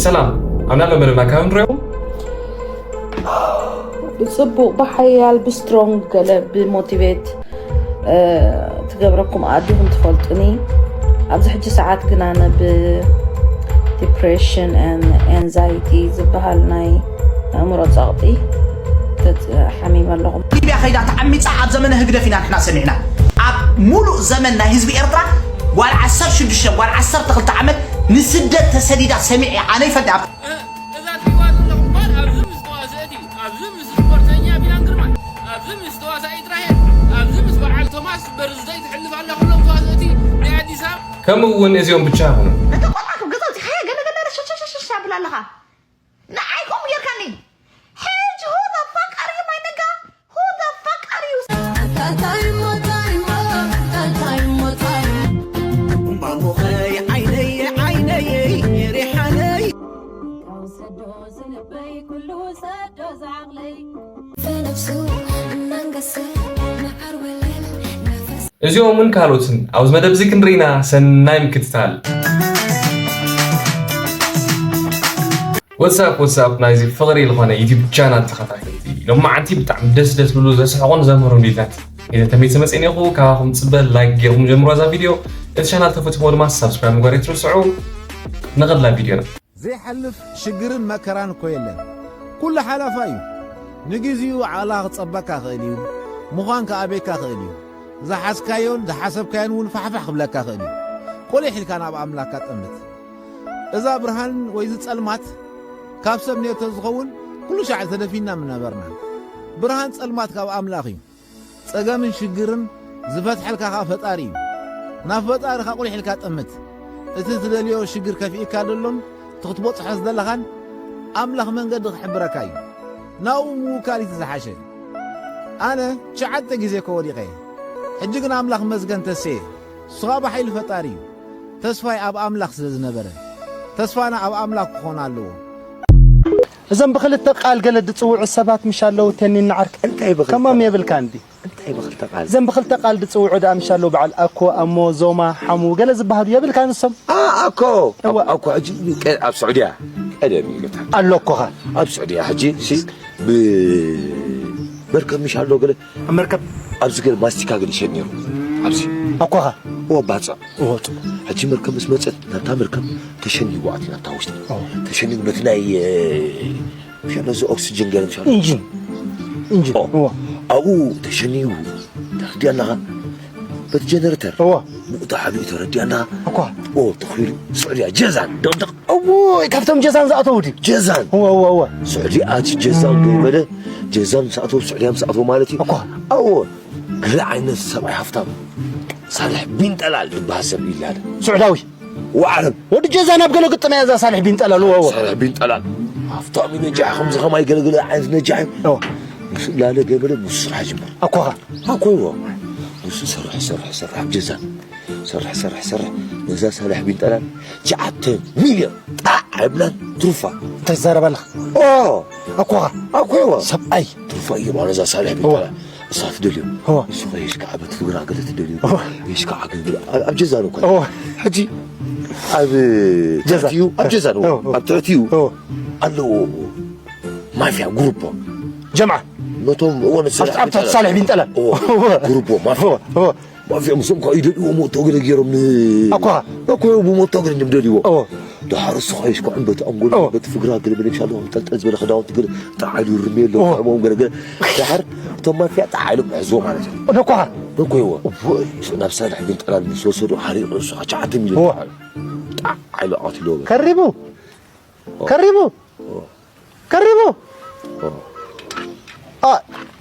ሰላም፣ ኣብ ናሎ መደብና ካብ ንሪኦም ብፅቡቕ ብሓያል ብስትሮንግ ገለ ብሞቲቬት ትገብረኩም ኣዲኹም ትፈልጡኒ። ኣብዚ ሕጂ ሰዓት ግን ኣነ ብ ዲፕሬሽን ኤንዛይቲ ዝበሃል ናይ ኣእምሮ ፀቕጢ ሓሚመ ኣለኹ። ሊብያ ከይዳ ተዓሚፃ ኣብ ዘመነ ህግደፍ ኢና ንሕና ሰሚዕና። ኣብ ሙሉእ ዘመን ናይ ህዝቢ ኤርትራ ጓል ዓሰርተ ሽዱሽተ ጓል ዓሰርተ ክልተ ዓመት ንስደት ተሰዲዳ ሰሚዐ ኣነ ይፈልጥ። ኣብ እዛ ትሪእዋ ዘለኹም ጓል ኣብዚ ምስ ተዋስእቲ፣ ኣብዚ ምስ ስፖርተኛ ቢላን ግርማይ፣ ኣብዚ ምስ ተዋሳኢት ራሄል፣ ኣብዚ ምስ በዓል ቶማስ በርዝደይ ትሕልፍ ኣላ። ኩሎም ተዋስእቲ ናይ ኣዲስ ኣበባ ከምኡ እውን እዚኦም ብቻ ይኹኑ። እታ ቆልዓ ካብ ገዛ ኣውፂኻያ ገለ ገለ ሸሸሸሸ ኣብል ኣለኻ። ንዓይ ከምኡ ጌርካኒ። ሕጂ who the fuck are you my nigga? Who the fuck are you? እዚኦም እውን ካልኦትን ኣብዚ መደብ እዚ ክንርኢና ሰናይ ምክትታል። ወትሳፕ ወትሳፕ ናይዚ ፍቕሪ ዝኾነ ዩቲብ ቻናል ተኸታተልቲ፣ ሎማዓንቲ ብጣዕሚ ደስ ደስ ብሉ ዘስሕቑን ዘምህሩን ቪድዮታት ሒዘ ተመይሰ መፅእን ኢኹ። ካባኹም ፅበ ላይክ ጌርኩም ጀምሮ እዛ ቪድዮ። እቲ ቻናል ተፈቲኹሞ ድማ ሳብስክራይብ ምግባር ኣይትርስዑ። ንቐድላ ቪድዮና። ዘይሓልፍ ሽግርን መከራን እኮ የለን። ኩሉ ሓላፋ እዩ። ንግዚኡ ዓቕልኻ ክጸበካ ክእል እዩ። ምዃን ክኣበየካ ክእል እዩ። ዝሓዝካዮን ዝሓሰብካዮን እውን ፋሕፋሕ ክብለካ ክእል እዩ። ቁሊሕ ኢልካ ናብ ኣምላኽካ ጠምት። እዛ ብርሃን ወይ እዚ ጸልማት ካብ ሰብ ነይሩ ተዝኸውን ኩሉ ሻዕ ተደፊንና ምነበርና። ብርሃን ጸልማት ካብ ኣምላኽ እዩ። ጸገምን ሽግርን ዝፈትሐልካ ኸኣ ፈጣሪ እዩ። ናብ ፈጣሪኻ ቁሊሕ ኢልካ ጠምት። እቲ ትደልዮ ሽግር ከፊእካ ደሎን እቲ ክትበጽሖ ዝደለኻን ኣምላኽ መንገዲ ክሕብረካ እዩ። ናብኡ ምውካል እቲ ዝሓሸ። ኣነ ትሽዓተ ግዜ እኮ ወዲቐ እየ። ሕጂ ግን ኣምላኽ ይመስገን ተስየ። እሱ ኸኣ ብሓይሊ ፈጣሪ እዩ። ተስፋይ ኣብ ኣምላኽ ስለ ዝነበረ፣ ተስፋና ኣብ ኣምላኽ ክኾን ኣለዎ። እዞም ብክልተ ቃል ገለ ዝፅውዑ ሰባት ምሽ ኣለዉ ተኒና ዓርኪ። እንታይ ብክልተ ከማም ቃል? የብልካ እንዲ። እንታይ ብክልተ ቃል? እዞም ብክልተ ቃል ዝፅውዑ ደኣ ምሽ ኣለዉ በዓል ኣኮ፣ ኣሞ፣ ዞማ፣ ሓሙ ገለ ዝበሃሉ የብልካ ንሶም? ኣ፣ ኣኮ፣ እዋ። ኣኮ ሕጂ ቀ-፣ ኣብ ስዑድያ ቀደም እዩ ገታ። ኣሎ ኣኮኻ። ኣብ ስዑድያ ሕጂ ሲ ብ-፣ መርከብ ምሽ ኣሎ ገለ ኣብ መርከብ ኣብዚ ገለ ማስቲካ ገለ ይሸጥ ነይሩ። ኣብዚ ኣኮኻ። እዎ ባጽዕ። እዎ ጽቡቕ። ሕጂ መርከብ ምስ መጸት ናብታ መርከብ ተሸኒጉ ኣትዩ ናብታ ውሽጢ። እዎ። ተሸኒጉ ነቲ ናይ፣ እ፣ ምሽ ኣሎ እዚ ኦክሲጅን ገለ ምሽ ኣሎ። ኢንጂን። ኢንጂን። ኦ። እዎ። ኣብኡ ተሸኒጉ ተረዲኣናኻ። በቲ ጀነሬተር። እዎ። ብኡ ተሓቢኡ ተረዲኣናኻ። እኮ። ኦ፣ ተኺሉ ስዑድያ ጀዛን ደቕደቕ። እዎይ፣ ካብቶም ጀዛን ዝኣተዉ ድዩ? ጀዛን። እዎ፣ እዎ፣ እዎ። ስዑዲ ኣቲ ጀዛን ገይበለ፣ ጀዛን ምስ ኣተዉ፣ ስዑድያ ምስ ኣተዉ ማለት እዩ። እኮ። እዎ። ገለ ዓይነት ሰብኣይ ሃፍታም። ሳልሕ ቢን ጠላል ዝበሃል ሰብ ይላለ። ስዑዳዊ። ወዓረብ። ወዲ ጀዛን ኣብ ገለ ግጥም እያ እዛ ሳልሕ ቢን ጠላል፣ እዎ፣ እዎ። ሳልሕ ቢን ጠላል። ሃፍታም እዩ ነጃሕ፣ ከምዚ ከማይ ገለገለ ዓይነት ነጃሕ እዩ። እዎ። ምስ ላለ ገበለ ምስ ስራሕ ጅምር። ኣኮኻ። ኣኮ እዎ። ምስ ሰርሕ፣ ሰርሕ፣ ሰርሕ ኣብ ጀዛን። ሰርሕ፣ ሰርሕ፣ ሰርሕ። ነዛ ሳልሕ ቢን ጠላል ትሽዓተ ሚልዮን ጣዕ ኣይብላን ትሩፋ። እንታይ ትዛረብ ኣለኻ? ኦ! ኣኮኻ። ኣኮ እዎ። ሰብኣይ። ትሩፋ እዩ ማለት እዛ ሳልሕ ቢን እዎ። ጠላል። እሳ ትደልዮ። እዎ። ንሱ ኸ የሽካዓ በቲ ፍግራ ገለ ትደልዮ። እዎ። የሽካዓ ገለ ኣብ፣ ኣብ ጀዛን እኮ። እዎ። ሕጂ ኣብ ጀዛን። ትሕቲኡ፣ ኣብ ጀዛን እዎ። እዎ፣ እዎ። ኣብ ትሕቲኡ እዎ። ኣለዎ ማፍያ ግሩፖ። ጀምዓ። ነቶም እዎ ነቲ ኣብቲ፣ ኣብቲ ሳልሕ ቢን ጠላል። እዎ። እዎ። ግሩፖ ማፍያ። እዎ፣ እዎ። ማፍያ ምስኦም ከዓ ይደልይዎ ሞቶ ገለ ገይሮም ን-፣ ኣኳ። ኣኳ ብሞቶ ገለ እዮም ደልይዎ። እዎ። ደሓር እሱ ከዓ የሽካዕን በቲ ኣንጎሎ እዎ። በቲ ፍግራ ገለ በለ ምሻሎ ጠልጠል ዝበለ ክዳውንቲ ገለ ጣዓሉ ርሜሎ እዎ። ጥዕሞም ገለ ገለ። ደሓር እቶም ማፍያ ጣዓሉ ክሕዝዎ ማለት እዩ። ነኳ። ነኮይዎ። እዎ። ናብ ሳልሕ ቢን ጠላል ምስ ወሰዱ ሓሪቑ ንሱ ከዓ ትሽዓተ ሚልዮን እዎ። ጣዓሉ። ጣዓሉ ኣትልዎ። ከሪቡ። ከሪቡ። ከሪቡ። ኦ።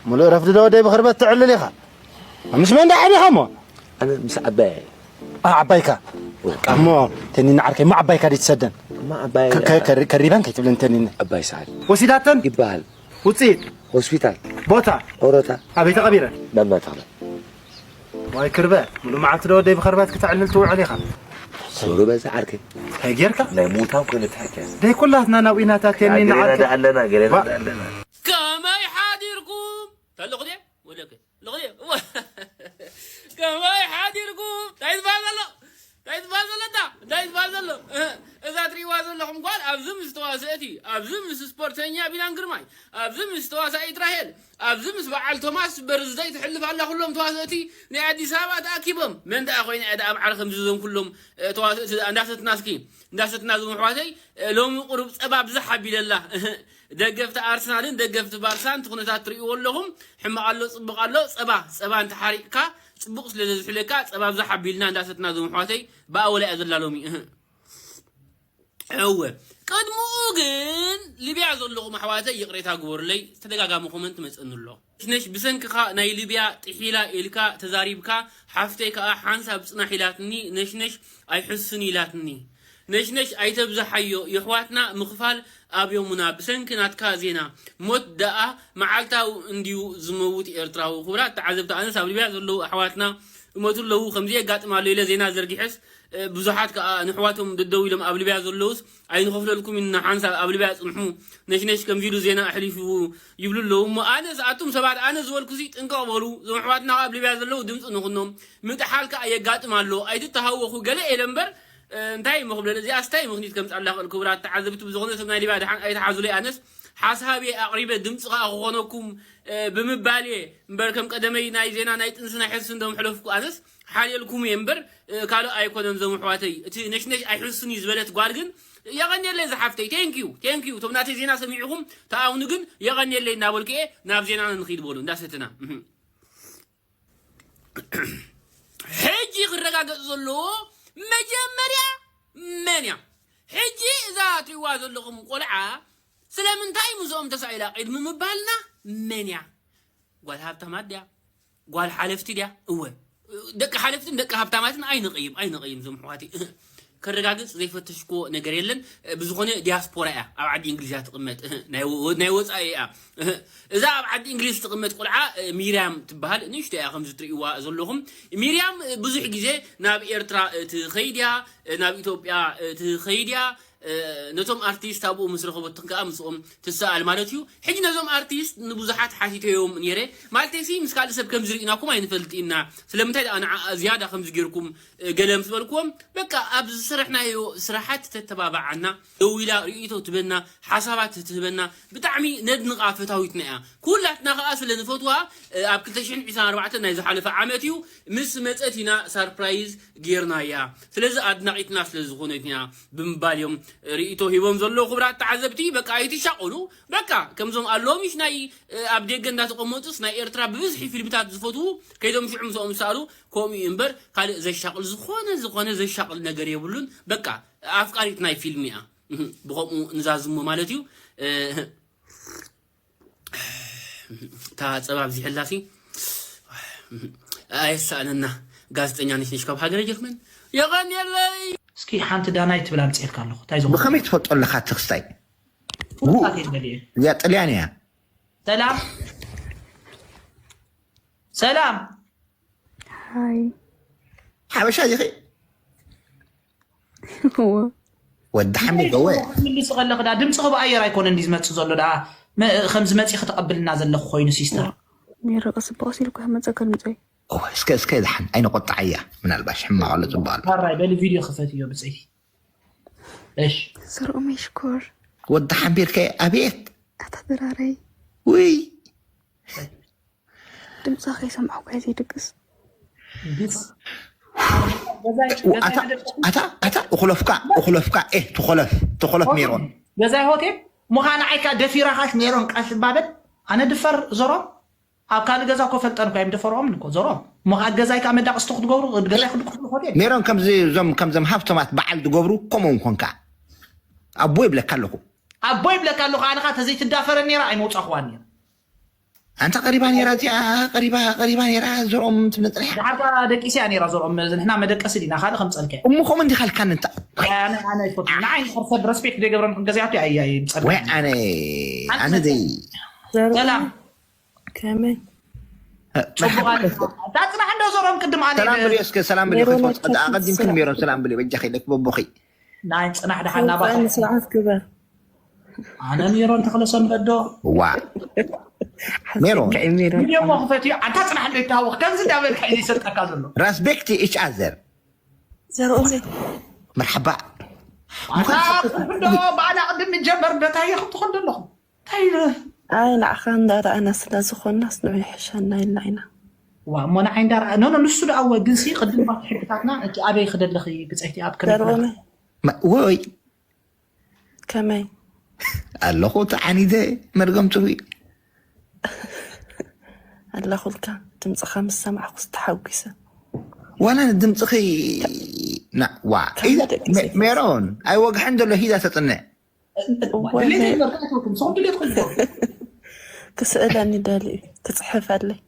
ሙሉእ ረፍዲ ዶ ወደይ ብኽርበት ትዕልል ኢኻ? ምስ መን ደኣ ዓቢኻ እሞ? ኣነ ምስ ዓባይ። ኣ፣ ዓባይካ? እሞ፣ ተኒና ዓርከይ፣ እሞ ዓባይካ ድዩ ትሰደን? እሞ ዓባይ ከ-፣ ከ-፣ ከሪ-፣ ከሪበን ከይትብለን ተኒነ። ዓባይ ሰዓት። ወሲዳተን? ይበሃል። ውፅኢት? ሆስፒታል። ቦታ? ኦሮታ። ኣበይ ተቐቢረን? ናብ ናተኽለ። ዋይ ክርበ፣ ሙሉእ መዓልቲ ዶ ወደይ ብኸርባት ክተዕልል ትውዕል ኢኻ? ዞሮ በዛ ዓርከይ። እንታይ ጌርካ? ናይ ሙታን ኮይነ ትሕከ። ደይ ኩላትና ናብ ኢናታት የኒ ገለና ንዓርከ። ደኣ ኣለና፣ ገለና ዋ- ደኣ ኣለና። ከመይ ሓዲርኩም? ተለኹ ድየ? ወደከ። ለኹ ድየ? ከመይ ሓዲርኩም? እንታይ ዝበሃል ዘሎ? እንታይ ዝበሃል ዘሎ እንታ? እንታይ ዝበሃል ዘሎ? እ፣ እዛ ትሪእዋ ዘለኹም ጓል ኣብዚ ምስ ተዋሰእቲ፣ ኣብዚ ምስ ስፖርተኛ ቢላን ግርማይ፣ ኣብዚ ምስ ተዋሳኢት ራሄል፣ ኣብዚ ምስ በዓል ቶማስ በርዝደይ ትሕልፍ ኣላ። ኩሎም ተዋሰእቲ ናይ ኣዲስ ኣበባ ተኣኪቦም። መን ደኣ ኮይና እያ ደኣ በዓል ከምዚ እዞም ኩሎም፣ እ፣ ተዋሰእቲ ደኣ እንዳሰትና እስኪ፣ እንዳሰትና እዞም ኣሕዋተይ፣ እ፣ ሎሚ ቁሩብ ጸባ ብዝሕ ኣቢለላ። ደገፍቲ ኣርሰናልን ደገፍቲ ባርሳን እቲ ኩነታት ትርእይዎ ኣለኹም። ሕማቕ ኣሎ፣ ጽቡቕ ኣሎ። ጸባ፣ ጸባ እንተሓሪቕካ ጽቡቕ ስለ ዘዝሕለካ ጸባ ብዝሕ ኣቢልና እንዳሰትና እዞም ኣሕዋተይ ብኣወላ እያ ዘላ ሎሚ። እህ። እወ። ቅድምኡ ግን ሊብያ ዘለኹም ኣሕዋተይ ይቕሬታ ግበሩለይ፣ ተደጋጋሚ ኮመንት መጸኒ ኣሎ። ነሽነሽ ብሰንክኻ ናይ ሊብያ ጥሒላ ኢልካ ተዛሪብካ፣ ሓፍተይ ከኣ ሓንሳብ ጽናሕ ኢላትኒ፣ ነሽነሽ ኣይሕሱን ኢላትኒ። ነሽነሽ ኣይተብዝሓዮ፣ የሕዋትና ምኽፋል ኣብዮሙና ብሰንኪ ናትካ ዜና። ሞት ደኣ መዓልታዊ እንድዩ ዝመውት ኤርትራዊ። ክቡራት ተዓዘብቲ፣ ኣነስ ኣብ ሊብያ ዘለዉ ኣሕዋትና እመቱ ኣለዉ፣ ከምዚ የጋጥም ኣሎ ኢለ ዜና ዘርጊሐስ፣ እ፣ ብዙሓት ከኣ ንሕዋቶም ደደው ኢሎም ኣብ ሊብያ ዘለዉስ ኣይንኸፍለልኩም ኢና፣ ሓንሳብ ኣብ ሊብያ ጽንሑ፣ ነሽነሽ ከምዚ ኢሉ ዜና ኣሕሊፉ ይብሉ ኣለዉ። እሞ ኣነስ ኣቱም ሰባት፣ ኣነ ዝበልኩሲ ጥንቅቕ በሉ፣ እዞም ኣሕዋትና ኣብ ሊብያ ዘለዉ ድምጺ ንኹኖም። ምጥሓል ከኣ የጋጥም ኣሎ፣ ኣይትተሃወኹ ገለ ኢለ እምበር፣ እ፣ እንታይ እሞ ክብለለ፣ እዚኣስ እንታይ ምኽኒት ከምጽኣላ ክእል? ክቡራት ተዓዘብቲ፣ ብዝኾነ ሰብ ናይ ሊብያ ደሓን ኣይትሓዙለይ። ኣነስ ሓሳብ እየ ኣቕሪበ፣ ድምጺ ከኣ ክኾነኩም፣ እ፣ ብምባል እየ እምበር፣ ከም ቀደመይ ናይ ዜና ናይ ጥንሲ ናይ ሕሱን ዶ ምሕለፍኩ? ኣነስ ሓልየልኩም እየ እምበር፣ እ፣ ካልእ ኣይኮነን። ዞም ኣሕዋተይ፣ እቲ ነሽነሽ ኣይሕሱን እዩ ዝበለት ጓል ግን የቐንየለይ ዝሓፍተይ። ቴንኪዩ፣ ቴንኪዩ። እቶም ናተይ ዜና ሰሚዕኹም ተኣውኑ ግን የቐንየለይ እናበልኩ እየ። ናብ ዜናና ንኺድ በሉ፣ እንዳሰትና። እህ። ሕጂ ክረጋገጽ ዘለዎ መጀመርያ መን እያ? ሕጂ እዛ ትሪእዋ ዘለኹም ቆልዓ ስለምንታይ ምስኦም ተሳኢላ ቅድሚ ምባልና መን እያ? ጓል ሃብታማት ድያ? ጓል ሓለፍቲ ድያ? እወ። ደቂ ሓለፍትን ደቂ ሃብታማትን ኣይንቕይም፣ ኣይንቕይም ዞም ኣሕዋተይ። ከረጋግጽ ዘይፈተሽክዎ ነገር የለን። ብዝኾነ ዲያስፖራ እያ፣ ኣብ ዓዲ እንግሊዝ እያ ትቕመጥ። ናይ ወ-፣ ናይ ወጻኢ እያ። እዛ ኣብ ዓዲ እንግሊዝ ትቕመጥ ቆልዓ፣ ሚርያም ትበሃል። ንእሽቶ እያ ከምዚ ትርእይዋ ዘለኹም። ሚርያም ብዙሕ ግዜ ናብ ኤርትራ ትኸይድ እያ፣ ናብ ኢትዮጵያ ትኸይድ እያ። ነቶም ኣርቲስት ኣብኡ ምስ ረኸበቶም ከኣ ምስኦም ትሰኣል ማለት እዩ። ሕጂ ነዞም ኣርቲስት ንብዙሓት ሓቲተዮም ነይረ። ማለተይሲ ምስ ካልእ ሰብ ከምዚ ርኢናኩም ኣይንፈልጥ ኢና። ስለምንታይ ደኣ ንዓ ዝያዳ ከምዚ ጌርኩም፣ እ፣ ገለ ምስ በልክዎም፣ በቃ ኣብ ዝሰራሕናዮ ስራሓት ተተባብዓና፣ ደዊላ ርእይቶ ትበና፣ ሓሳባት ትህበና፣ ብጣዕሚ ነድንቓ ፈታዊትና እያ። ኩላትና ከኣ ስለ ንፈትዋ፣ እ፣ ኣብ ክልተ ሽሕን ዕስራን ኣርባዕተን ናይ ዝሓለፈ ዓመት እዩ ምስ መጸት ኢና ሳርፕራይዝ ጌርናያ። ስለዚ ኣድናቒትና ስለ ዝኾነት ኢና ብምባል እዮም ርእይቶ ሂቦም ዘለዉ። ክቡራት ተዓዘብቲ፣ በቃ ኣይትሻቐሉ። በቃ ከምዞም ኣለዉ ምሽ ናይ፣ እ፣ ኣብ ደገ እንዳተቐመጡስ ናይ ኤርትራ ብብዝሒ ፊልምታት ዝፈትዉ ከይዶም ሽዑ ምስኦም ዝሰኣሉ ከምኡ እዩ እምበር ካልእ ዘሻቕል ዝኾነ፣ ዝኾነ ዘሻቕል ነገር የብሉን። በቃ ኣፍቃሪት ናይ ፊልም እያ። እህ፣ ብኸምኡ ንዛዝሞ ማለት እዩ። እ፣ እታ ጸባ ኣብዚሐላሲ ኣየሳእነና። ጋዜጠኛ ነሽ ነሽ ካብ ሃገረ ጀርመን። የቐንየለይ። እስኪ ሓንቲ ዳናይት ትብል ኣምጽኤልካ ኣለኹ። እንታይ ዝኾነ? ብኸመይ ትፈልጦ ኣለኻ እቲ ክስታይ? ፍሉጣት እየ ደልየ። እዚኣ ጥልያን እያ። ሰላም። ሰላም። ሃይ። ሓበሻ ዲኺ? እወ። ወዲ ሓሚድ እወ። ትምልሲ ከለኺ ዳ ድምፅኺ ብኣየር ኣይኮነን ድዩ ዝመፅእ ዘሎ ዳ? መ-፣ ከም ዝመፅእ ከተቐብልና ዘለኹ ኮይኑ ሲስተር። ሜሮ ቀስ ብቐስ ኢልኩ መፀ ከልምፀይ። እወ፣ እስከ፣ እስከ ዝሓን ኣይነቆጣዓያ። ምናልባሽ ሕማቕ ኣሎ ፅቡቕ ኣሎ። ሕራይ በሊ ቪድዮ ክፈትዮ ብፅይ። እሺ። ዘርኦመይ ሽኮር። ወዲ ሓምቢርከ ኣቤት። ኣታ ድራረይ። ውይ። ድምጻ ከይሰማዕኩ እየ ዘይድቅስ። ድምጽ። ኣታ፣ ኣታ፣ ኣታ፣ እኹለፍካ፣ እኹለፍካ፣ ኤህ፣ ትኾለፍ፣ ትኾለፍ ሜሮን። ገዛይ ሆቴል፣ ምዃን ዓይካ ደፊራኻስ ሜሮን ቃስ ባበል፣ ኣነ ድፈር ዞሮም፣ ኣብ ካልእ ገዛ እኮ ፈልጠን እኮ እዮም ደፈርኦምን እኮ ዞሮም። እሞ ካብ ገዛይ ካብ መዳቕስቲ ክትገብሩ፣ ገዛይ ክድቅሱ ሆቴል። ሜሮን ከምዚ፣ እዞም፣ ከምዞም ሃብቶማት በዓል ዝገብሩ፣ ከምኡ ኮንካ። ኣቦ ይብለካ ኣለኹ። ኣቦ ይብለካ ኣለኹ፣ ኣነ ኸዓ ተዘይትዳፈረን ነይራ፣ ኣይመውጻኹዋን ነይራ። ኣንታ ቀሪባ ነይራ እዚኣ፣ ቀሪባ፣ ቀሪባ ነይራ፣ ዘርኦም ትብለ ጥራሕ። ደሓር ከኣ ደቂስ እያ ነይራ፣ ዘርኦም፣ ንሕና መደቀሲ ዲና፣ ካልእ ከምጸልካ እያ። እሞ ከምኡ እንዲኻ ኢልካኒ እንታ። ኣነ፣ ኣነ ኣይፈቱን። ንዓይ እንድሕር ሰብ ሬስፔክት ዘይገብረኒ ክንገዛያቱ እያ፣ እያ፣ እያ፣ ምጸልካ። ወይ ኣነ፣ ኣነ ኣነ ዘይ-፣ ዘርኦም ሰላም። ከመይ? እ፣ ጽቡቕ መርሓባ። ኣለ። እታ ጽናሕ እንዶ ዘርኦም ቅድም ኣነ ሰላም ደ-፣ ብልዮ እስከ፣ ሰላም ብልዮ ሜሮን ከይትፈልጦ። ኣይትሓስብ ኣቐዲምክን ስራሕ። ሜሮን ሰላም ብልዮ፣ በጃኺ ለክበቦኺ። ናይ ጽናሕ ደሓን ናባኺ። ሰብኣይ ስርዓት ግበር። ኣነ ሜሮን ተኽለሰንበት ዶ? ዋ። ሜሮን። ሓሰብካ እዩ ሜሮን። ቪድዮ እሞ ክፈትዮ፣ ኣንታ ጽናሕ እንዶ ይተሃወኽ፣ ከምዚ እንዳበልካ እዩ ዝሰልጠካ ዘሎ። ራስቤክቲ ኢች ኣዘር። ዘርኦም ዘይ- መርሓባ። ኣታ ጽሑፍ እንዶ ብኣና ቅድም ንጀመር ዶ እንታይ ኢኹም ትኸዱ ኣለኹም? እንታይ ኢሉ? ኣይ ንዓኻ እንዳረኣና ስለ ዝኾንናስ ንዑ ይሕሸና ኢልና ኢና። ዋ እሞ ንዓይ እንዳረኣ ኖ ኖ ንሱ ደኣ እወ ግንሲ ቅድም ባት ሕግታትና እቲ ኣበይ ክደለኺ ብፀይቲ ኣብ ከመይ ዘርበመ ወይ ከመይ ኣለኹ ተዓኒደ መርገም ትብይ ኣለኹልካ ድምፅኻ ምስ ሰማዕኩስ ተሓጒሰ። ዋላ ንድምፅኺ ና- ዋ ካብ ደቂ ሜ- ሜሮን ኣይወግሐን ዘሎ ሂዳ ተፅንዕ ድሌት ይበርካ ኣይተወኩም ሰኹም ድሌት ኮይኑ ክስእለኒ ደሊ እዩ ክፅሕፈለይ።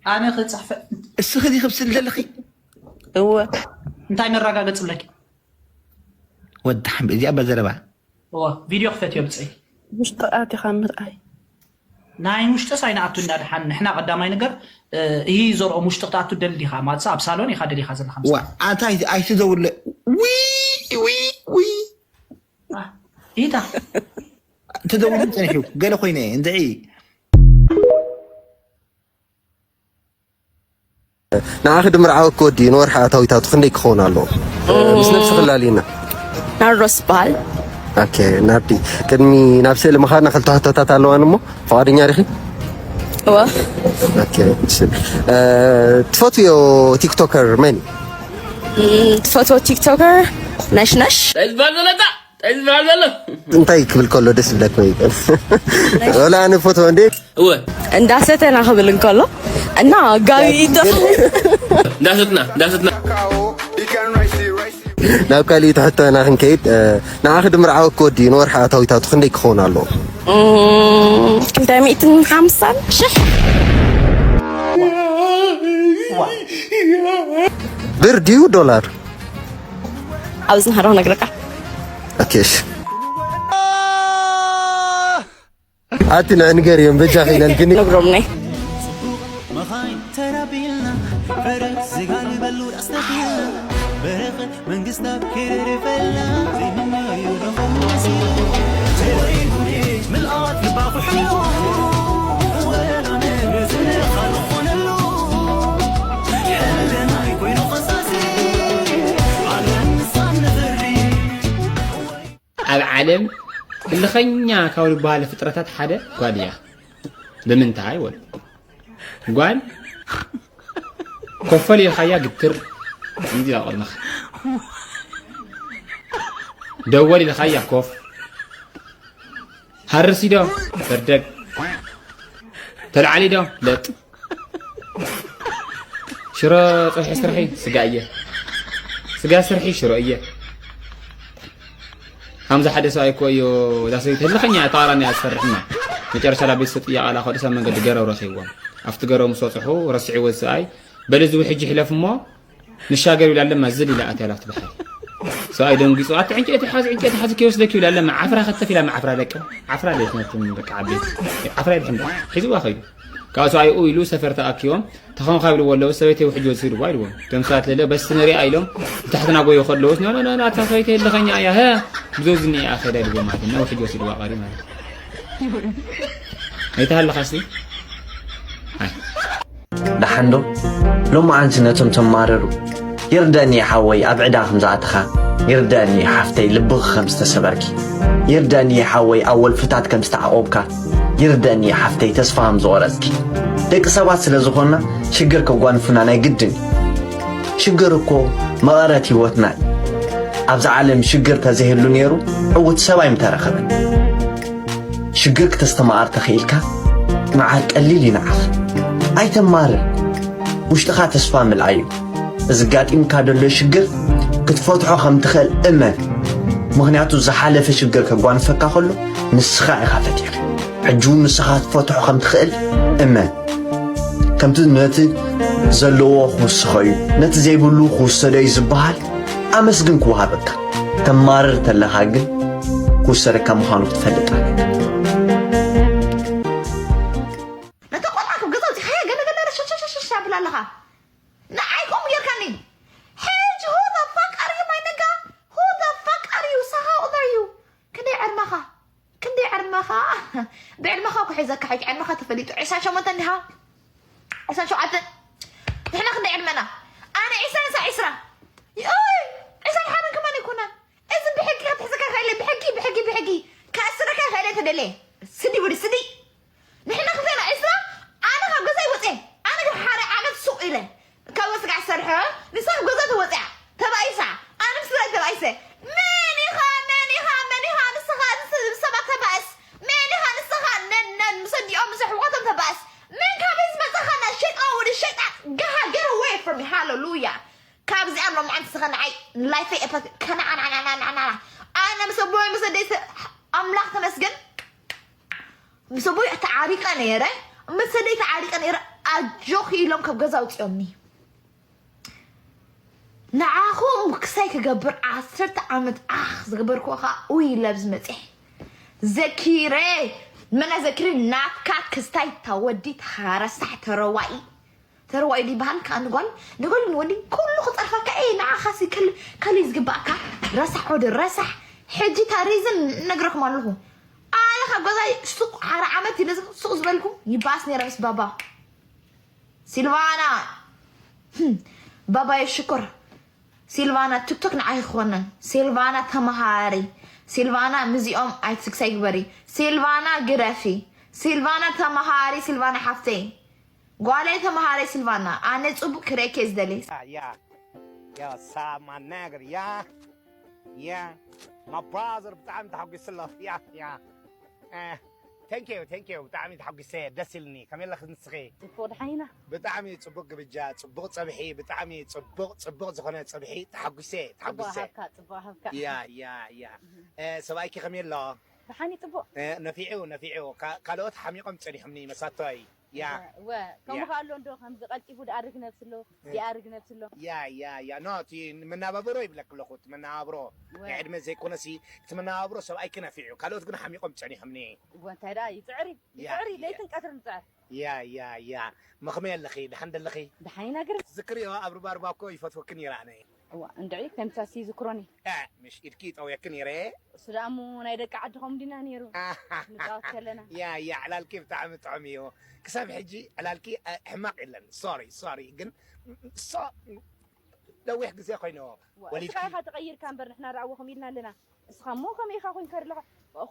ኣነ ክፅሕፈ እስኺ ዲ ክብስል ዘለኺ እወ እንታይ መረጋገፂ ኣለኪ? ወዲ ሓምቢ እዚኣ በዘረባ እወ ቪድዮ ክፈትዮ ብፀይ ውሽጢ ኣቲኻ ምርኣይ። ናይ ውሽጥስ ኣይንኣቱ እንዳድሓን ንሕና ቀዳማይ ነገር ይህ ዘርኦም ውሽጢ ክትኣቱ ደሊ ዲኻ ማለት ኣብ ሳሎን ኢኻ ደሊኻ ዘለኻ ዋ ኣታ ኣይትደውለ ዊ ዊ ዊ ኢታ ተደውሉ ፀኒሑ ገለ ኮይነ እንድዒ ንዓኺ ድምርዓወኪ ወዲ ንወርሒ ኣታዊታቱ ክንደይ ክኸውን ኣለዎ? ምስ ነብሲ ክላልና ናርዶስ በሃል። ኦኬ ናርዲ፣ ቅድሚ ናብ ስእሊ ምኻድና ክልተ ሕቶታት ኣለዋን እሞ ፍቓደኛ ዲኺ? እወ ኦኬ እሺ። እ፣ ትፈትውዮ ቲክቶከር መን? ትፈትዎ ቲክቶከር ነሽነሽ። እንታይ ዝበሃል ዘሎ እታ እንታይ ዝበሃል ዘሎ እንታይ ክብል ከሎ ደስ ይብለክ ወይ? ወላ ኣነ ፈትዎ እንዴ? እወ እንዳሰተና ክብል እንከሎ እና ጋቢ ኢዶ እንዳሰትና እንዳሰትና ናብ ካሊእ ትሕቶ ኢና ክንከይድ። እ፣ ንዓኺ ድምርዓወኪ ወዲ ንወርሒ ኣታዊታቱ ክንደይ ክኸውን ኣለዎ? ክልተ ሚእትን ሓምሳን ሽሕ ብር ድዩ ዶላር? ኣብዚ ንሃዶ ክነግረካ ኦኬ እሺ። ኣቲ ንዕንገር እዮም በጃኺ ኢለልክኒ። ነግሮም ናይ መኻይን ተራቢልና ፈረስ ዝጋልበሉ ኣስተኺልና በረኸት መንግስታት ክርርፈልና ዘይምናዩ ደኾም መሲሉ ወይ ጉዴ ምልኣት ልባ ኩሕሉ ወላ ንብረት ዝነኻ ዝኾነሉ ሕልናይ ኮይኑ ፈሳሲ ዓለም ንሳን ንኽሪ ኣብ ዓለም እልኸኛ ካብ ዝበሃሉ ፍጥረታት ሓደ ጓል እያ። ብምንታይ ወል ጓል ኮፈል ኢልካያ ግትር ኢዚ ኣብ ቅድመኻ ደወል ኢልካያ ኮፍ ሃርሲ ዶ በርደግ ተልዓሊ ዶ ለጥ ሽሮ ፀብሒ ስርሒ ስጋ እየ ስጋ ስርሒ ሽሮ እየ ከምዚ ሓደ ሰብኣይ እኮ እዩ እዛ ሰበይቲ ህልኸኛ ተቃራኒ እያ ዝሰርሕና መጨረሻ ላ ቤተሰብ ጥያቃ ላ ከዱ ሰብ መንገዲ ገረው ረኺብዎም ኣብቲ ገረው ምስ በፅሑ ረስዕዎ እዚ ሰብኣይ በል እዚ ውሕጅ ይሕለፍ እሞ ንሻገር ይብላ ኣለማ ዝል ኢላ ኣትያ ላብቲ ባሕሪ ሰብኣይ ደንጊፁ ኣቲ ዕንጨይቲ ሓዚ ዕንጨይቲ ሓዚ ከይወስደክ ይብላ ኣለማ ዓፍራ ከተፍ ኢላ ዓፍራ ደቂ ዓፍራ ደትነትም በቃ ዓበይቲ ዓፍራ ይድሕን ሒዝዋ ኸይዱ ካብ ሰብኣይኡ ኢሉ ሰፈር ተኣኪቦም ተኸምካ ይብልዎ ኣለዉ ሰበይተይ ውሕጅ ወሲድዋ ኢልዎም እቶም ሰባት ለለ በስ ንሪኣ ኢሎም ንታሕትና ጎዩ ከለዉስ ኖ ኖ ኖ ኣታ ሰበይተይ ህልኸኛ እያ ሀ ብዘውዚ እኒኣ ከዳ ኢልዎም ማለት እና ውሕጅ ወሲድዋ ቀሪ ማለት ኣይተሃለኻስ ደሓንዶ ሎማዓንቲ ነቶም ተማረሩ ይርደእኒ ሓወይ ኣብ ዕዳ ከም ዝኣተኻ ይርደእኒ ሓፍተይ ልብኺ ከም ዝተሰበርኪ ይርደእኒ ሓወይ ኣብ ወልፍታት ከም ዝተዓቆብካ ይርደእኒ ሓፍተይ ተስፋ ከም ዝቆረጽኪ ደቂ ሰባት ስለ ዝኾንና ሽግር ከጓንፉና ናይ ግድን እዩ ሽግር እኮ መቐረት ህይወትና እዩ ኣብዛ ዓለም ሽግር ተዘይህሉ ነይሩ ዕውት ሰብ ኣይምተረኸበን ሽግር ክተስተማቐር ተኽኢልካ መዓር ቀሊል ይንዓኽ ኣይተማርር ውሽጥኻ ተስፋ ምልኣዩ እዚ ጋጢምካ ደሎ ሽግር ክትፈትሖ ከም ትኽእል እመን ምኽንያቱ ዝሓለፈ ሽግር ከጓንፈካ ከሎ ንስኻ ኢኻ ፈቲሕካ ሕጂ እውን ንስኻ ክትፈትሖ ከም ትኽእል እመን ከምቲ ነቲ ዘለዎ ክውስኸ እዩ ነቲ ዘይብሉ ክውሰዶ እዩ ዝበሃል ኣመስግን ክወሃበካ ተማርር ተለኻ ግን ክውሰደካ ምዃኑ ክትፈልጥ ኣለካ ነታ ቆልዓ ካብ ገዛ ኣውፂኻያ ገለ ገለ ሸሸሸሸ ኣብላ ኣለኻ ንዓይ ከምኡ ጌርካኒ ሕጂ who the fuck are you my nigga who the fuck are you so how old are you ክንደይ ዕድመኻ ክንደይ ዕድመኻ ብዕድመኻ እኮ ሒዘካ ሕጂ ዕድመኻ ተፈሊጡ ዕስራን ሸሞንተን ዲኻ ዕስራን ሸውዓተን ንሕና ክንደይ ዕድመና ኣነ ዕስራን እሳ ዕስራ ይኦይ ዕስራን ሓደን ከማን ኣይኮነን እዚ ብሕጊ ብሕጊ ብሕጊ ከእስረካ ይኽእል እየ ተደልየ። ስዲ ውዲ ስዲ። ንሕና ክልቴና ዕስራ፣ ኣነ ካብ ገዛይ ወፅየ። ኣነ ግን ሓደ ዓመት ሱቕ ኢለ ካብ ወስጋዕ ዝሰርሐ፣ ንሳ ካብ ገዛ ተወፅያ ተባኢሳ። ኣነ ምስ ስድራይ ተባኢሰ። መን ኢኻ መን ኢኻ መን ኢኻ ንስኻ ምስ ሰባት ተባእስ? መን ኢኻ ንስኻ ነን ነን ምስ ኣዲኦም ምስ ኣሕዋቶም ተባእስ? መን ካበይ ዝመፀኻ ና ሸይጣን ወዲ ሸይጣን? ጋሃ፣ get away from me. ሃሌሉያ። ካብዚኣ ሎም ዓንቲ ስኸ ንዓይ ላይፈይ እፈት ከነዓናናናናና። ኣነ ምስ ኣቦይ ምስ ኣደይ ኣምላኽ ተመስገን። ምስ ኣቦይ ተዓሪቀ ነይረ፣ ምስ ኣደይ ተዓሪቀ ነይረ። ኣጆኺ ኢሎም ካብ ገዛ ኣውፅኦምኒ። ንዓኹም ክሳይ ክገብር ዓሰርተ ዓመት ኣኽ ዝገበርኩ ኸዓ ኡይ ለብዝ መፅሕ ዘኪረ። መና ዘኪረ ናትካ ክስታይ ታወዲ ታረሳሕ ተረዋኢ። ተረዋኢ ይበሃል ከዓ ንጓል ንጓል ንወዲ ኩሉ ክፀርፈካ። ኤ ንዓኻሲ ከል ካልእ ዝግባእካ ረሳሕ ወዲ ረሳሕ። ሕጂ እታ ሪዝን ነግረኩም ኣለኹ። ኣነ ካብ ገዛይ ሱቕ ሓረ ዓመት ኢለ ሱቕ ዝበልኩ ይባስ ነይረ ምስ ባባ። ሲልቫና፣ ህም፣ ባባየ ሽኮር። ሲልቫና ቲክቶክ ንዓይ ክኾነን። ሲልቫና ተመሃሪ። ሲልቫና ምዚኦም ኣይትስግሳይ ግበሪ። ሲልቫና ግደፊ። ሲልቫና ተመሃሪ። ሲልቫና ሓፍተይ ጓለይ ተመሃሪ። ሲልቫና ኣነ ፅቡቅ ክርእየኪ እየ ዝደሊ። Yeah, yeah. Yeah, sa my nigga, yeah. Yeah. My brother ብጣዕሚ ተሓጒሰ ኣለኹ። Yeah, yeah. Uh, thank you, thank you. ብጣዕሚ ተሓጒሰ፣ ደስ ኢልኒ። ከመይ ኣለኺ ንስኺ? ጽቡቕ ደሓን ኢና። ብጣዕሚ ጽቡቕ ግብጃ፣ ጽቡቕ ጸብሒ፣ ብጣዕሚ ጽቡቕ ጽቡቕ ዝኾነ ጸብሒ። ተሓጒሰ፣ ጽቡቕ ተሓጒሰ። ሃብካ፣ ጽቡቕ ሃብካ። ያ ያ ያ። እ፣ ሰብኣይኪ ከመይ ኣሎ? ደሓን እዩ፣ ጽቡቕ። እ፣ ነፊዑ ነፊዑ። ካ- ካልኦት ሓሚቖም ጸኒሖምኒ መሳቶይ። ያ ወ ከምኡ ከኣ ኣሎ እንዶ ከምዚ ቀልጢፉ ድኣርግ ነብሲ ኣሎ፣ ዲኣርግ ነብሲ ኣሎ። ያ ያ ያ። ኖ፣ እቲ መናባብሮ ይብለክ ኣለኹ። እቲ መናባብሮ ወ- ናይ ዕድመ ዘይኮነሲ፣ እቲ መናባብሮ ሰብኣይኪ ነፊዑ። ካልኦት ግን ሓሚቖም ጸኒሖምኒ። እወ እንታይ ደኣ ይጽዕር እዩ፣ ያ፣ ይጽዕር እዩ፣ ያ። ለይትን ቀትርን ይጽዕር። ያ ያ ያ። መኽመይ ኣለኺ፣ ደሓን ደለኺ? ደሓን ኢና ግርስ። ዝክርዮ ኣብ ሩባ ሩባ እኮ ይፈትወክን ይረኣነ። እዋ እንድዒ ከምሳሲ ይዝክሮኒ። እ፣ ምሽ ኢድኪ ይጠውየክን ይረ። እሱ ደኣ እሞ ናይ ደቂ ዓዲ ከምኡ ዲና ነይሩ። ንጻወት ከለና። ያ ያ። ዕላልኪ ብጣዕሚ ጥዑም እዩ። ክሳብ ሕጂ ዕላልኪ እ፣ ሕማቕ የለን። ሶሪ ሶሪ ግን ሶ ነዊሕ ግዜ ኮይንዎ። ዋ፣ ወሊድኪ እስኻ ኢኻ ተቐይርካ እምበር ንሕና ደኣ ከምኡ ኢልና ኣለና። እስኻ እሞ ከመይ ኢኻ ኮይንካ ዘለኻ?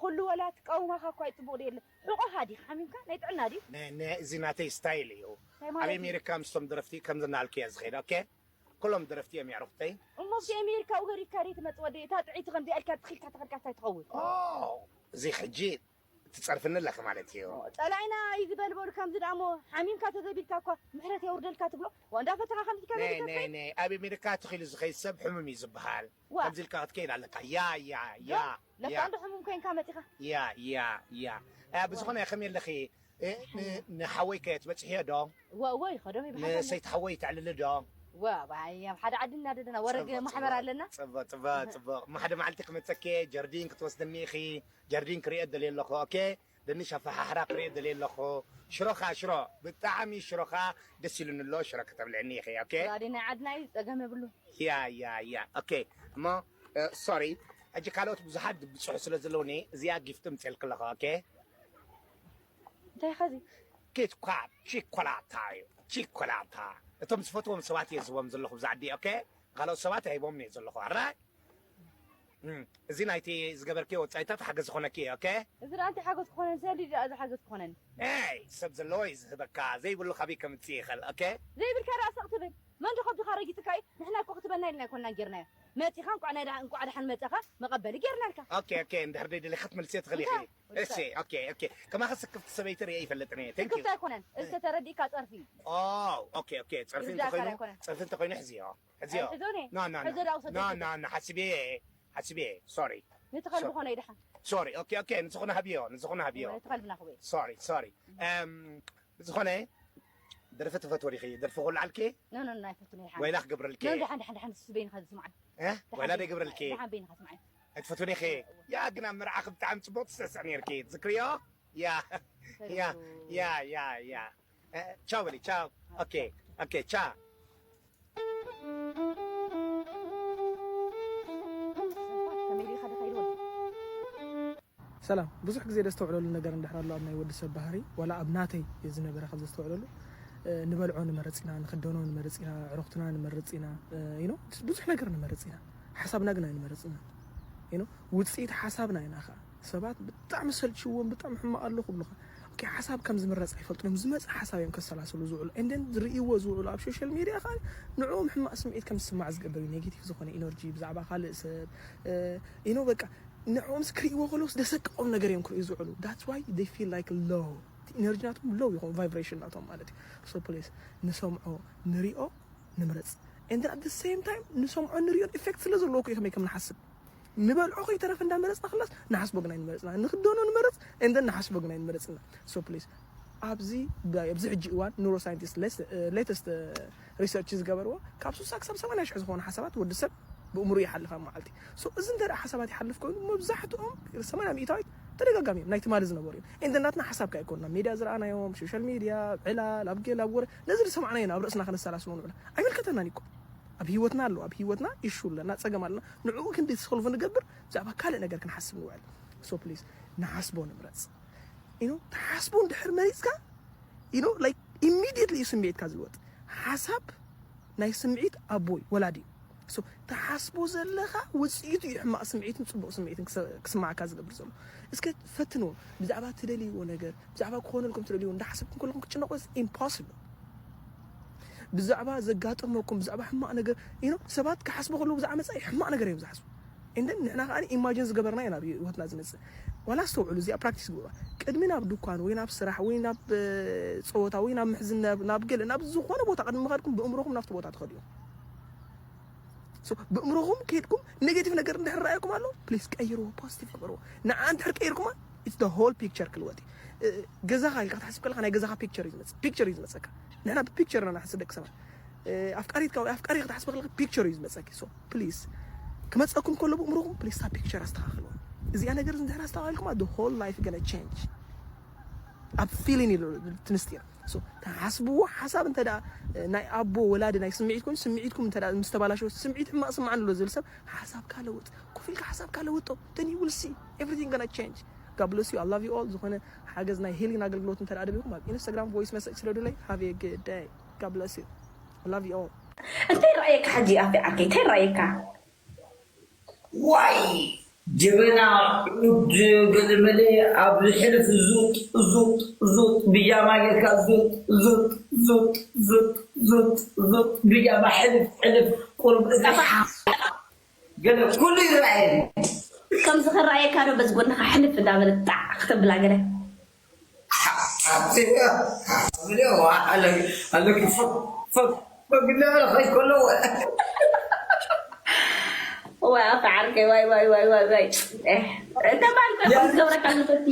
ኩሉ ወላ ትቃወማኻ እኳ እዩ ጽቡቕ ድየለ። ሕቆኻ ዲኻ ሓሚምካ ናይ ጥዕና ድዩ? ነ- ነ- እዚ ናተይ ስታይል እዩ። እንታይ ኣብ ማለት እዩ? ኣሜሪካ ምስቶም ደረፍቲ ከምዚ እናልኩ እየ ዝኸይድ። ኦኬ፣ ኩሎም ደረፍቲ እዮም የዕሩኽተይ። እሞ ኣብቲ ኣሜሪካ ገዲፍካ ደይ ትመጽእ ወዲ እታ ጥዕይቲ ከምዚኣ ኢልካ ትኺልካ ተኸድካ እንታይ ትኸውን? ኦ፣ እዚ ሕጂ ትጸርፍኒ ኣለኺ ማለት እዩ። ጸላኢና እዩ ዝበልበሉ ከምዚ ደኣ እሞ ሓሚምካ ተዘቢልካ እኳ ምሕረት የውርደልካ ትብሎ ዋ እንዳፈተኻ ከምዚ ኢልካ ነይ ዘይትከፍል? ነይ ነይ፣ ኣብ ኣሜሪካ ተኺሉ ዝኸይድ ሰብ ሕሙም እዩ ዝበሃል። ዋ። ከምዚ ኢልካ ክትከይድ ኣለካ። ያ ያ ያ ለካ ያ እንዶ ሕሙም ኮይንካ መጺኻ። ያ ያ ያ። እ፣ ብዝኾነ ከመይ ኣለኺ? እ፣ ን- ንሓወይ ከ ትበጽሕዮ ዶ? እወ እወ ይኸዶም ይብሓጎም። ንሰይቲ ሓወይ ተዕልሊ ዶ? እወ ኣባይ ኣብ ሓደ ዓዲ እናደደና ወረግ ጽቡቕ፣ ማሕበር ጽቡቕ፣ ኣለና። ጽቡቕ ጽቡቕ ጽቡቕ። እሞ ሓደ መዓልቲ ክመጸኪ ጀርዲን ክትወስድኒ ኢኺ። ጀርዲን ክርእዮ ደልየ ኣለኹ። ኦኬ፣ ደኒ ሸፋሓሕራ ክርእዮ ደልየ ኣለኹ። ሽሮኻ ሽሮ ብጣዕሚ ሽሮኻ ደስ ኢሉኒ ኣሎ። ሽሮ ከተብልዕኒ ኢኺ። ኦኬ። ራዲ ናይ ዓድና እዩ ጸገም የብሉ። ያ ያ ያ። ኦኬ። እሞ እ፣ ሶሪ፣ ሕጂ ካልኦት ብዙሓት ድብፅሑ ስለ ዘለውኒ እዚኣ ጊፍት ምፅልክ ኣለኹ። ኦኬ። እንታይ ኸዚ? ኪትኳት ቺኮላታ እዩ። ቺኮላታ እቶም ዝፈትዎም ሰባት እየ ዝህቦም ዘለኹ ብዛዕዲ። ኦኬ፣ ካልኦት ሰባት ኣይቦም እየ ዘለኹ። ኣራይ እዚ ናይቲ ዝገበርክዮ ወፃኢታት ሓገዝ ዝኾነኪ እየ። ኦኬ። እዚ ደኣ እንታይ ሓገዝ ክኾነን ዘሊ ደኣ እዚ ሓገዝ ክኾነን። ኤይ፣ ሰብ ዘለዎ እዩ ዝህበካ፣ ዘይብሉ ካበይ ከምፅእ ይኽእል። ኦኬ። ዘይብልካ ደኣ ስቕ ትብል መን ዶ ከብድኻ ረጊፅካ እዩ? ንሕና እኮ ክትበና ኢልና ኣይኮንና ጌርናዮ። መፂኻ እንቋዕ ናይ ደሓ- እንቋዕ ደሓን መፀኻ መቐበሊ ጌርናልካ። ኦኬ ኦኬ። እንድሕር ደይ ደሊኻ ክትመልስዮ ትኽእል ኢኺ። እንታይ? እሺ። ኦኬ ኦኬ። ከማኸ ስክፍቲ ሰበይቲ ርየ ይፈልጥን እየ። Thank you። ክፍቲ ኣይኮነን። እዚ ተረዲእካ ፀርፊ እዩ። ኦ፣ ኦኬ ኦኬ። ፀርፊ እዚ እንተኾይኑ ዳካ ኣይኮነን። ፀርፊ እንተኾይኑ ሕዝዮ። ሕዝዮ። ሕዞ ኔ? ኖ ኖ ሕዞ ዳኣ ውሰዶ ኖ ሕዞ። ኖ ኖ። ሓስብየ እየ። ሓስብየ። ሶሪ። ነቲ ከልቢ ሶሪ። ኾነ ይድሓን። ሶሪ። ኦኬ ኦኬ። ንዝኾነ ሃብዮ፣ ንዝኾነ ሃብዮ። ነቲ ከልቢ ናኽበየ። ሶሪ ሶሪ። እም፣ ብዝኾነ ደርፊ ትፈትዎ ዲኺ? ደርፊ ክውልዓልኪ? ኖ ኖ ኖ ኣይፈቱን ይድሓን። ወይላ ክገብረልኪ? ኖ ደሓን ደሓን ደሓን ንሱ በይንኻ ዝስምዓን። እ? ወይላ ደይ ገብረልኪ? ደሓን በይንኻ ስምዓን። ኣይትፈትውን ኢኺ? ያ ግን ኣብ መርዓኺ ብጣዕሚ ጽቡቕ ትስዕስዕ ነርኪ። ትዝክርዮ? ያ ያ ያ ያ ያ። እ፣ ቻው በሊ ቻው። ኦኬ ኦኬ ቻው። ከመይ ዲኻ ደኻ ኢልዎ? ሰላም። ብዙሕ ግዜ ደስተውዕለሉ ነገር እንድሕር ኣሎ ኣብ ናይ ወዲ ሰብ ባህሪ፣ ዋላ ኣብ ናተይ ዝነበረ ካብ ዘስተውዕለሉ፣ እ፣ ንበልዖ ንመርጽ ኢና፣ ንኽደኖ ንመርጽ ኢና፣ ዕረኽትና ንመርጽ ኢና፣ እ፣ you know፣ ብዙሕ ነገር ንመርጽ ኢና። ሓሳብና ግን ኣይንመርጽን ኢና። you know ውፅኢት ሓሳብና ኢና። ከዓ ሰባት ብጣዕሚ ሰልችዎም ብጣዕሚ ሕማቕ ኣሎ ክብሉኻ። ኦኬ፣ ሓሳብ ከም ዝምረፅ ኣይፈልጡን እዮም። ዝመፀ ሓሳብ እዮም ከሰላስሉ ዝውዕሉ። And then ዝርእይዎ ዝውዕሉ ኣብ ሶሻል ሚድያ ከዓ ንዕኦም ሕማቕ ስምዒት ከም ዝስማዕ ዝገብር እዩ። ኔጌቲቭ ዝኾነ ኢነርጂ ብዛዕባ ካልእ ሰብ you know በቃ ንዕኦም ክርእይዎ ከለውስ ደሰቅቆም ነገር እዮም ክርእዩ ዝውዕሉ። That's why they feel like low። ኢነርጂ ናቶም ሎው ይኾን፣ ቫይብሬሽን ናቶም ማለት እዩ። So please ንሰምዖ ንሪኦ ንምረፅ። And then at the same time ንሰምዖ ንሪኦ ኢፌክት ስለ ዘለዎ እኮ እዩ ከመይ ከም ንሓስብ። ንበልዖ ከይተረፈ እንዳመረፅና ክላስ ንሓስቦ ግን ኣይንመረፅና። ንክደኖ ንመረፅ and then ንሓስቦ ግን ኣይንመረፅና። So please ኣብዚ ብ- ኣብዚ ሕጂ እዋን ኑሮ ሳይንቲስት ሌተስት ሪሰርች ዝገበርዎ ካብ ስሳ ክሳብ ሰማንያ ሽሕ ዝኾኑ ሓሳባት ወዲ ሰብ ብእምሩ ይሓልፍ ኣብ መዓልቲ። So እዚ እንተ ሓሳባት ይሓልፍ ኮይኑ መብዛሕትኦም ሰማንያ ሚእታዊት ተደጋጋሚ እዮም ናይ ትማሊ ዝነበሩ እዮም። And then ናትና ሓሳብ ከ ኣይኮንና ሜድያ ዝረኣናዮም ሶሻል ሚድያ ዕላል ኣብ ገል ኣብ ወረ ነዚ ዝሰማዕናዮ ኣብ ርእስና ከነሰላስሎ ንብላ ኣይምልከተናን እኮ። ኣብ ህይወትና ኣሎ ኣብ ህይወትና ኢሹ ኣለና ፀገም ኣለና ንዕኡ ክንዲ ሰልፍ ንገብር ብዛዕባ ካልእ ነገር ክንሓስብ ንውዕል። So please ንሓስቦ ንምረፅ። You know ትሓስቦ እንድሕር መሪፅካ you know like immediately እዩ ስምዒትካ ዝልወጥ። ሓሳብ ናይ ስምዒት ኣቦይ ወላዲ እዩ። So ትሓስቦ ዘለኻ ውፅኢቱ እዩ ሕማቕ ስምዒትን ፅቡቕ ስምዒትን ክሰ- ክስማዓካ ዝገብር ዘሎ። እስከ ፈትንዎ። ብዛዕባ ትደልይዎ ነገር ብዛዕባ ክኾነልኩም ትደልይዎ እንዳሓሰብኩም ከለኹም ክትጭነቑ ኢምፖስብል። ብዛዕባ ዘጋጠመኩም ብዛዕባ ሕማቕ ነገር you know ሰባት ክሓስቡ ከለዉ ብዛዕባ መፃኢ ሕማቕ ነገር እዮም ዝሓስቡ። And then ንሕና ከዓ ኢማጂን ዝገበርና ኢና ናብ ህይወትና ዝመፅእ። ዋላ ኣስተውዕሉ እዚኣ ፕራክቲስ ግበሩዋ። ቅድሚ ናብ ድኳን ወይ ናብ ስራሕ ወይ ናብ እ፣ ፀወታ ወይ ናብ ምሕዝነት ናብ ገለ ናብ ዝኾነ ቦታ ቅድሚ ምኻድኩም ብእምሮኹም ናብቲ ቦታ ትኸዱ እዮም። So ብእምሮኹም ከይድኩም ኔጌቲቭ ነገር እንድሕር ረኣየኩም ኣሎ ፕሊስ ቀይርዎ፣ ፖዚቲቭ ግበርዎ። ንዓ እንድሕር ቀይርኩማ it's the whole picture ክልወጥ እዩ። እ፣ ገዛኻ ኢልካ ክትሓስብ ከለካ ናይ ገዛኻ ፒክቸር እዩ ዝመፅእ፣ ፒክቸር እዩ ዝመፀካ። ንሕና ብፒክቸር ኢና ንሓስብ ደቂ ሰባት። እ፣ ኣፍቃሪትካ ወይ ኣፍቃሪ ክትሓስብ ከለካ ፒክቸር እዩ ዝመፀኪ። So ፕሊስ ክመፀኩም ከሎ ብእምሮኹም ፕሊስ ታ ፒክቸር ኣስተኻኽልዋ። እዚኣ ነገር እንድሕር ኣስተኻኺልኩማ the whole life gonna change። ኣብ ፊሊን ኢሉ ትንስቲ ኢና። So ተሓስብዎ ሓሳብ እንተ ደኣ ናይ ኣቦ ወላዲ ናይ ስምዒት ኮይኑ ስምዒትኩም እንተ ምስ ተባላሸወ ስምዒት ሕማቕ ስምዓኒ ኣሎ ዝብል ሰብ ሓሳብካ ለውጥ። ኮፍ ኢልካ ሓሳብካ ለውጦ። Then you will see everything gonna change። God bless you. I love you all። ዝኾነ ሓገዝ ናይ ሂሊንግ ኣገልግሎት እንተ ደኣ ደሊኹም ኣብ ኢንስታግራም ቮይስ መሰጅ ስደዱለይ። Have a good day. God bless you. I love you all። እንታይ ረኣየካ ሕጂ ኣፌ ዓርከይ እንታይ ረኣየካ? ዋይ ጀበና ዑድ ገለመለ ኣብ ሕልፍ ዙጥ ዙጥ ዙጥ ብጃማ ጌርካ ዙጥ ዙጥ ዙጥ ዙጥ ዙጥ ዙጥ ብጃማ ሕልፍ ሕልፍ ቁሩብ እዛ ገለ ኩሉ ይረኣየኒ። ከምዚ ክረኣየካ ዶ በዚ ጎንኻ ሕልፍ እንዳበለ ጣዕ ክተብላ ገለ ኣለኪ ፈግ ፈግ ፈግ እንዳበለ ከይድ ከሎ ወይ ኣፈ ዓርከይ ዋይ ዋይ ዋይ ዋይ ዋይ ዋይ እንተ ባልኮ ከም ዝገብረካ ዝፈቲ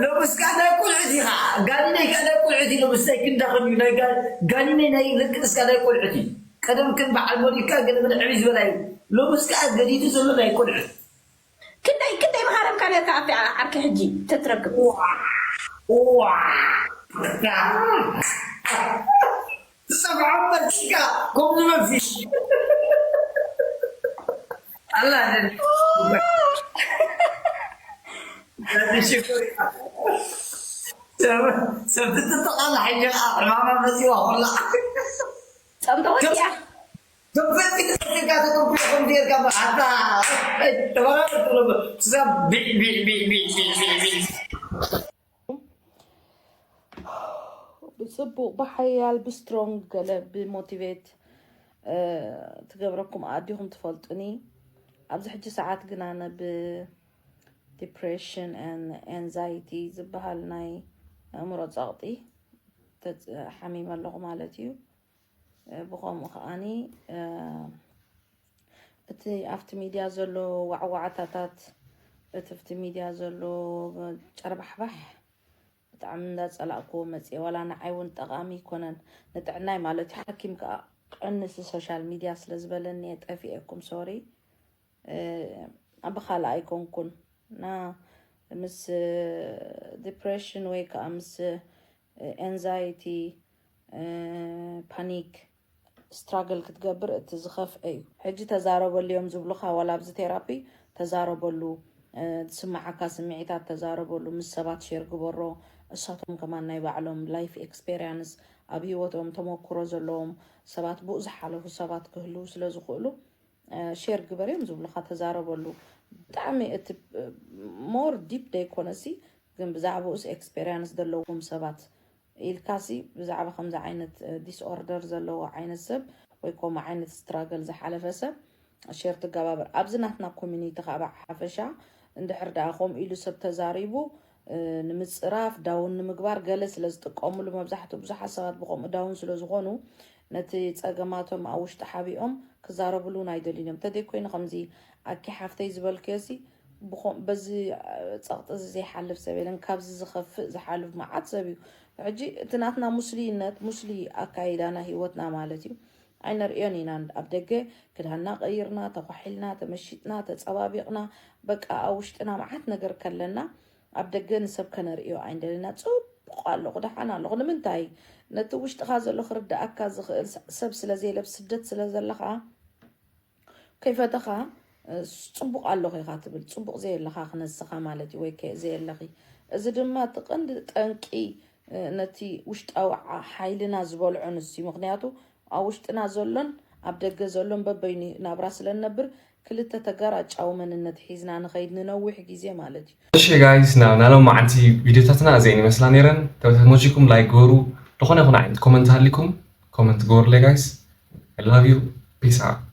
ሎምስ ከዓ ናይ ቁልዕት ኢኻ ጋኒነይ ከዓ ናይ ቁልዕት እዩ ሎምስ ናይ ክንዳኸን እዩ ናይ ጋ- ጋኒነይ ናይ ልክስካ ናይ ቁልዕት እዩ ቀደም ከም በዓል ሞዲካ ገለ መለ ዕብይ ዝበላ እዩ ሎምስ ከዓ ገዲዱ ዘሎ ናይ ቁልዕት ክንደይ ክንደይ መሃረምካ ነርካ ኣብቲ ዓርኪ ሕጂ ተትረክብ ዋ ዋ ትሰምዖ መሲካ ከምዚ መሲ ኣላ ሽኮር ሰብ ትጥቃላ ሕጂ ከዓ ዕማማ መፂዋ ኮላ ጸምተ ወዲያ ተፈጢ ተፈጢካ ተጠንቁ ከም ጌርካ ኣታ ተባራበር ሰብ ቢዕ ቢዕ ቢዕ ቢዕ ቢዕ ቢዕ ቢዕ ብፅቡቕ ብሓያል ብስትሮንግ ገለ ብሞቲቬት ትገብረኩም ኣዲኹም ትፈልጡኒ ኣብዚ ሕጂ ሰዓት ግን ኣነ ብዲፕሬሽን ኤንዛይቲ ዝበሃል ናይ ኣእምሮ ፀቕጢ ተፅ- ሓሚመ ኣለኹ ማለት እዩ ብኸምኡ ከዓኒ እቲ ኣብቲ ሚድያ ዘሎ ዋዕዋዕታታት እቲ ኣብቲ ሚድያ ዘሎ ጨርባሕባሕ ብጣዕሚ እንዳፀላእክዎ መፅየ ዋላ ንዓይ እውን ጠቃሚ ይኮነን ንጥዕናይ ማለት እዩ ሓኪም ከዓ ቀንሲ ሶሻል ሚድያ ስለዝበለኒ እየ ጠፊኤኩም ሶሪ ብካልእ ኣይኮንኩን እና ምስ ዲፕሬሽን ወይ ከዓ ምስ ኤንዛይቲ ፓኒክ ስትራግል ክትገብር እቲ ዝኸፍአ እዩ። ሕጂ ተዛረበሉ እዮም ዝብሉኻ ዋላ ኣብዚ ቴራፒ ተዛረበሉ ዝስምዓካ ስምዒታት ተዛረበሉ ምስ ሰባት ሼር ግበሮ እሳቶም ከማን ናይ ባዕሎም ላይፍ ኤክስፔርያንስ ኣብ ሂወቶም ተመኩሮ ዘለዎም ሰባት ብኡ ዝሓለፉ ሰባት ክህልው ስለ ዝኽእሉ ሼር ግበር እዮም ዝብሉካ፣ ተዛረበሉ። ብጣዕሚ እቲ more deep ደይኮነሲ፣ ግን ብዛዕባኡስ ኤክስፔሪንስ ዘለዎም ሰባት ኢልካሲ ብዛዕባ ከምዚ ዓይነት ዲስኦርደር ዘለዎ ዓይነት ሰብ ወይ ከምኡ ዓይነት ስትራግል ዝሓለፈ ሰብ ሼር ትገባበር። ኣብዚ ናትና ኮሚኒቲ ከዓ ብሓፈሻ እንድሕር ደኣ ከምኡ ኢሉ ሰብ ተዛሪቡ ንምፅራፍ ዳውን ንምግባር ገለ ስለ ዝጥቀምሉ፣ መብዛሕትኡ ብዙሓት ሰባት ብከምኡ ዳውን ስለ ዝኾኑ ነቲ ፀገማቶም ኣብ ውሽጢ ሓቢኦም ክዛረብሉ ኣይደልዩን እዮም። እንተደይኮይኑ ከምዚ ኣኪ ሓፍተይ ዝበልክዮሲ በዚ ፀቕጢ እዚ ዘይሓልፍ ሰብ የለን። ካብዚ ዝኸፍእ ዝሓልፍ መዓት ሰብ እዩ። ሕጂ እቲ ናትና ሙስሊነት ሙስሊ ኣካይዳና ህይወትና ማለት እዩ ኣይነርእዮን ኢና። ኣብ ደገ ክዳና ቀይርና፣ ተኳሒልና፣ ተመሺጥና፣ ተፀባቢቕና፣ በቃ ኣብ ውሽጥና መዓት ነገር ከለና ኣብ ደገ ንሰብ ከነርእዮ ኣይንደልና። ፅቡቕ ኣለኹ፣ ደሓን ኣለኹ። ንምንታይ? ነቲ ውሽጥኻ ዘሎ ክርዳኣካ ዝኽእል ሰብ ስለ ዘየለ፣ ኣብ ስደት ስለ ዘለኻ ከይፈተኻ ፅቡቕ ኣለኹ ኢኻ ትብል። ፅቡቕ ዘየለኻ ክነስኻ ማለት እዩ፣ ወይ ዘየለኺ። እዚ ድማ እቲ ቀንዲ ጠንቂ ነቲ ውሽጣዊ ሓይልና ዝበልዖ ንሱ እዩ። ምክንያቱ ኣብ ውሽጥና ዘሎን ኣብ ደገ ዘሎን በበይኑ ናብራ ስለ ንነብር ክልተ ተጋራጫዊ መንነት ሒዝና ንኸይድ ንነዊሕ ግዜ ማለት እዩ። እሺ ጋይስ፣ ናብ ናይ ሎማዓንቲ ቪዲዮታትና እዚአን ይመስላ ነይረን። ተመችኩም ላይክ ግበሩ። ዝኾነ ይኹን ዓይነት ኮመንት ሃሊኩም ኮመንት ግበሩለይ ጋይስ። I love you. Peace out.